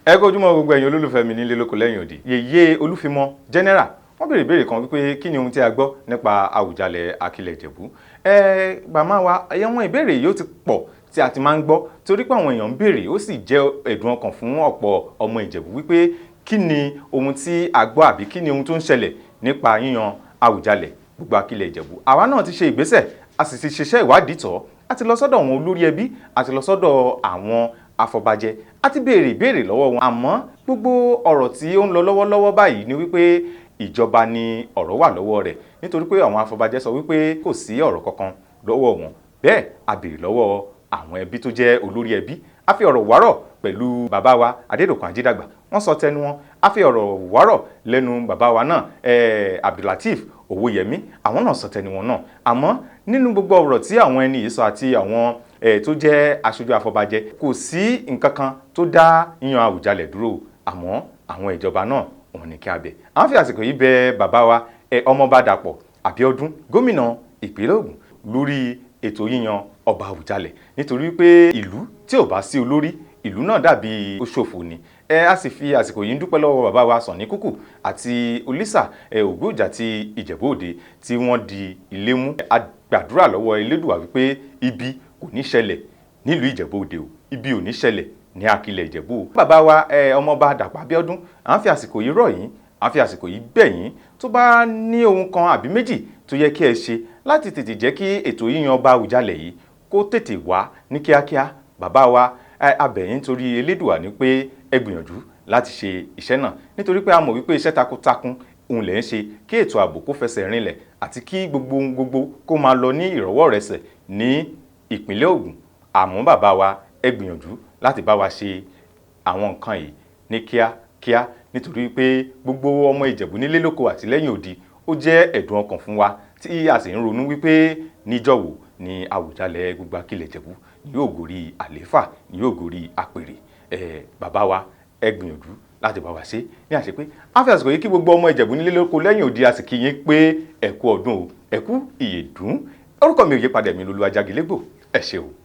Ẹ kú ojúmọ́ gbogbo ẹ̀yin olólùfẹ́ mi nílé lóko lẹ́yìn òdì. Yèyé Olúfimọ́ General, wọ́n béèrè ìbéèrè kan wípé kí ni ohun tí a gbọ́ nípa Àwùjalẹ̀ Akilẹ̀ Ìjẹ̀bú. Ẹ màmá wa, àwọn ìbéèrè yìí ó ti pọ̀ tí a ti máa ń gbọ́, torí pé àwọn èèyàn ń béèrè, ó sì jẹ́ ẹ̀dùn ọkàn fún ọ̀pọ̀ ọmọ Ìjẹ̀bú wípé kí ni ohun tí a gbọ́ àbí kí ni ohun tó ń ṣẹlẹ̀ nípa yíyan Àwùjalẹ̀ gbogbo Akilẹ̀ Ìjẹ̀bú. Àwa náà ti ṣe ìgbésẹ̀, a sì ti ṣiṣẹ́ ìwádìí tọ́. A ti lọ sọ́dọ̀ àwọn olórí ẹbí, a ti lọ sọ́dọ̀ àwọn afọbajẹ, a ti béèrè ìbéèrè lọ́wọ́ wọn. Àmọ́ gbogbo ọ̀rọ̀ tí ó ń lọ lọ́wọ́lọ́wọ́ báyìí ni wípé ìjọba ni ọ̀rọ̀ wà lọ́wọ́ rẹ̀, nítorí pé àwọn afọbajẹ sọ wípé kò sí ọ̀rọ̀ kankan lọ́wọ́ wọn. Bẹ́ẹ̀ a béèrè lọ́wọ́ àwọn ẹbí tó jẹ́ olórí ẹbí. A fi ọ̀rọ̀ wárọ̀ pẹ̀lú bàbá wa Adédòkun Ajídàgbà, wọ́n sọ tẹnu wọn. A fi ọ̀rọ̀ wárọ̀ lẹ́nu bàbá wa náà Abdulateef Owóyẹmí, àwọn náà sọ tẹnu wọn náà. Àmọ́ nínú gbogbo ọ̀rọ̀ tí àwọn ẹni yìí sọ àti àwọn tó jẹ́ aṣojú afọbajẹ, kò sí nǹkan kan tó dá yíyan Àwùjalẹ̀ dúró. Àmọ́ àwọn ìjọba náà, òun ní kí a bẹ̀. À ń fi àsìkò yìí bẹ̀ bàbá wa Ọmọọba Dàpọ̀ Abíọ́dún, gómìnà ìpínlẹ̀ Ògùn, lórí ètò yíyan ọba Àwùjalẹ̀, nítorí pé ìlú tí ò bá sí olórí, ìlú náà dàbí oṣòfò ni. Ẹ a sì fi àsìkò yìí ń dúpẹ́ lọ́wọ́ bàbá wa Sànní Kúkù àti Olísà Ògbójà ti Ìjẹ̀bú Òde tí wọ́n di ilé mú. A gbàdúrà lọ́wọ́ Elédùà wípé ibi kò ní ṣẹlẹ̀ nílùú Ìjẹ̀bú Òde o, ibi ò ní ṣẹlẹ̀ ní Akilẹ̀ Ìjẹ̀bú o. Bàbá wa Ọmọọba Dàpọ̀ Abíọ́dún, à ń fi àsìkò yìí rọ̀ yín, à ń fi àsìkò yìí bẹ̀ yín. Tó bá ní ohun kan àbí méjì tó yẹ kí ẹ ṣe láti tètè jẹ́ kí ètò yíyan ọba Àwùjalẹ̀ yìí kó tètè wá ní kíákíá, bàbá wa, a bẹ̀ yín torí Elédùà ní pé ẹ gbìyànjú láti ṣe iṣẹ́ náà, nítorí pé a mọ̀ wípé iṣẹ́ takuntakun òun lẹ̀ ń ṣe kí ètò ààbò kó fẹsẹ̀ rinlẹ̀ àti kí gbogbo ohun gbogbo kó máa lọ ní ìrọ̀wọ́rẹsẹ̀ ní ìpínlẹ̀ Ògùn. Àmọ́ bàbá wa, ẹ gbìyànjú láti bá wa ṣe àwọn nǹkan yìí ní kíákíá, nítorí pé gbogbo ọmọ Ìjẹ̀bú nílé lóko àti lẹ́yìn odi, ó jẹ́ ẹ̀dùn ọkàn fún wa tí a sì ń ronú wípé níjọ́wọ́ ni Àwùjalẹ̀ gbogbo Akilẹ̀ Ìjẹ̀bú ni yóò gorí àléfà, ni yóò gorí àpèrè. Ẹ bàbá wa, ẹ gbìyànjú láti bá wa ṣe ní àṣepé. A fi àsìkò yìí kí gbogbo ọmọ Ìjẹ̀bú nílé lóko lẹ́yìn odi, a sì kí yín pé ẹ kú ọdún o, ẹ kú ìyèdún. Orúkọ mi ò yípadà, mi lolú Ajagilégbò. Ẹ ṣé o.